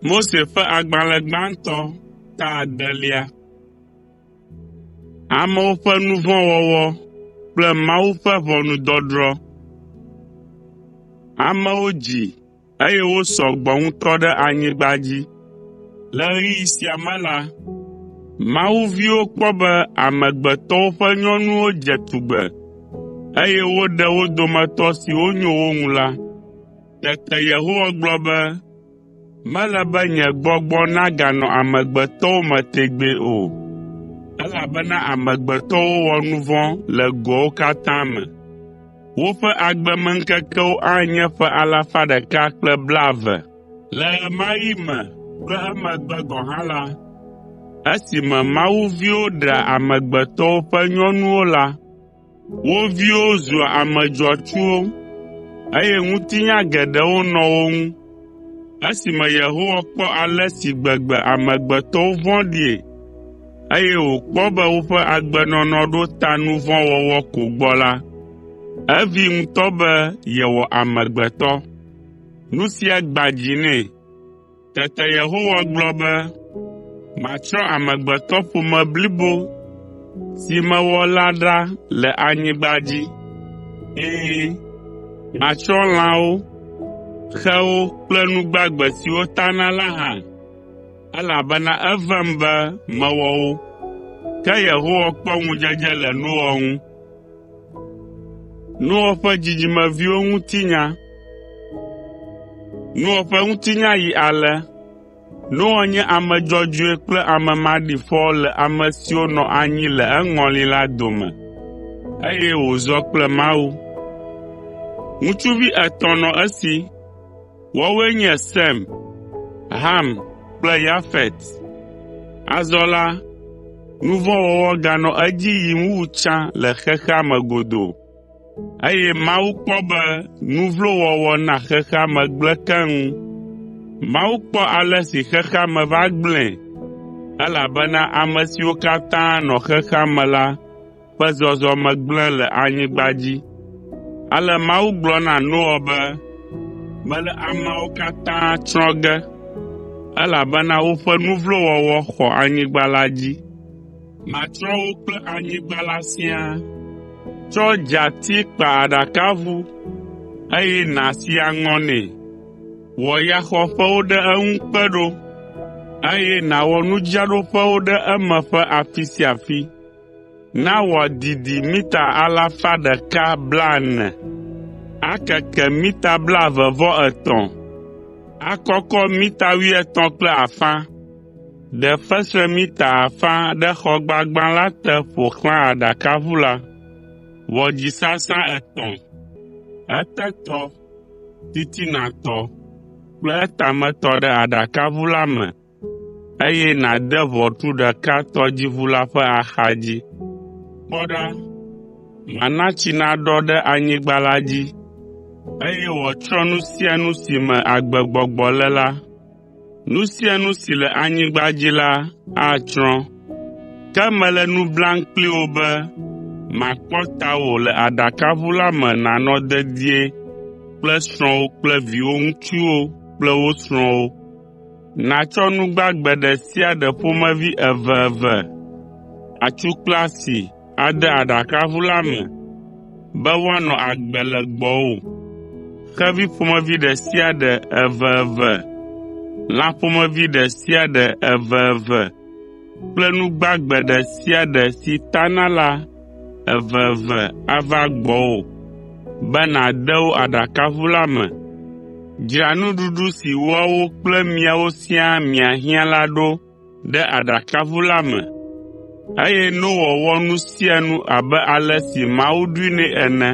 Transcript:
Mose ƒe agbalẽ gbãtɔ ta adelia. Amewo ƒe nu vɔ̃ wɔwɔ kple Mawu ƒe ʋɔnudɔdrɔ̃. Amewo dzi, eye wosɔ gbɔ ŋutɔ ɖe anyigba dzi. Le ɣeyiɣi sia me la, Mawu viwo kpɔ be amegbetɔwo ƒe nyɔnuwo dze tugbe, eye woɖe wo dometɔ siwo nyo wo ŋu la. Tete Yehowa gblɔ be, “Mele be nye gbɔgbɔ naganɔ amegbetɔwo me tegbee o, elabena amegbetɔwo wɔ nu vɔ̃ le goawo katã me. Woƒe agbemeŋkekewo anye ƒe alafa ɖeka kple blaeve. Le ɣe ma ɣi me kple emegbe gɔ̃ hã la, esime Mawu viwo ɖea amegbetɔwo ƒe nyɔnuwo la, Wo viwo zua ame dzɔatsuwo, eye ŋutinya geɖewo nɔ wo ŋu. Esime Yehowa kpɔ ale si gbegbe amegbetɔwo vɔ̃ɖie, eye wòkpɔ be woƒe agbenɔnɔ ɖo ta nu vɔ̃ wɔwɔ ko gbɔ la, evee ŋutɔ be yewɔ amegbetɔ. Nu sia gbã dzi nɛ. Tete Yehowa gblɔ be, “Matsrɔ̃ amegbetɔƒome blibo si mewɔ la ɖa le anyigba dzi. Ɛ̃, matsrɔ̃ lãwo, xewo kple nu gbagbe siwo tana la hã, elabena evem be mewɔ wo.” Ke Yehowa kpɔ ŋudzedze le Noa ŋu. Noa ƒe dzidzimeviwo ŋutinya. Noa ƒe ŋutinya yi ale: Noa nye ame dzɔdzɔe kple ame maɖifɔ le ame siwo nɔ anyi le eŋɔli la dome, eye wòzɔ kple Mawu. Ŋutsuvi etɔ̃ nɔ esi. Woawoe nye Sem, Ham kple Yafet. Azɔ la, nu vɔ̃ wɔwɔ ganɔ edzi yim wu tsã le xexea me godoo, eye Mawu kpɔ be nu vlo wɔwɔ na xexea me gblẽ keŋ. Mawu kpɔ ale si xexea me va gblẽe, elabena ame siwo katã nɔ xexea me la ƒe zɔzɔme gblẽ le anyigba dzi. Ale Mawu gblɔ na Noa be, “Mele ameawo katã tsrɔ̃ ge, elabena woƒe nu vlo wɔwɔ xɔ anyigba la dzi. Matsrɔ̃ wo kple anyigba la siaa. Tsɔ dzati kpa aɖakaʋu, eye nàsi aŋɔ nɛ. Wɔ yaxɔƒewo ɖe eŋu kpe ɖo, eye nàwɔ nudzraɖoƒewo ɖe eme ƒe afi sia afi. Na wòadidi mita alafa ɖeka blaene, akeke mita blaeve-vɔ-etɔ̃, akɔkɔ mita wuietɔ̃ kple afã. Ɖe fesre mita afã ɖe xɔ gbagbã la te ƒo xlã aɖakaʋu la. Wɔ dzisasrã etɔ̃, etetɔ, titinatɔ kple etametɔ ɖe aɖakaʋu la me eye nàde ʋɔtru ɖeka tɔdziʋu la ƒe axadzi. Kpɔ ɖa, mana tsi naɖɔ ɖe anyigba la dzi, eye wòatsrɔ̃ nu sia nu si me agbegbɔgbɔ le la. Nu sia nu si le anyigba dzi la atsrɔ̃. Ke mele nu blam kpli wò be makpɔ tawò le aɖakaʋu la me nànɔ dedie kple srɔ̃wò kple viwò ŋutsuwo kple wo srɔ̃wo. Nàtsɔ nu gbagbe ɖe sia ɖe ƒomevi eveve, atsu kple asi ade aɖakaʋu la me be woanɔ agbe le gbɔwò. Xevi ƒomevi ɖe sia ɖe eveve, lã ƒomevi ɖe sia ɖe eveve kple nu gbagbe ɖe sia ɖe si tana la eveve ava gbɔwò be nàde wo aɖakaʋu la me. Dzra nuɖuɖu si woawo kple miawo siaa miahiã la ɖo ɖe aɖakaʋu la me.” Eye Noa wɔ nu sia nu abe ale si Mawu ɖoe nɛ ene.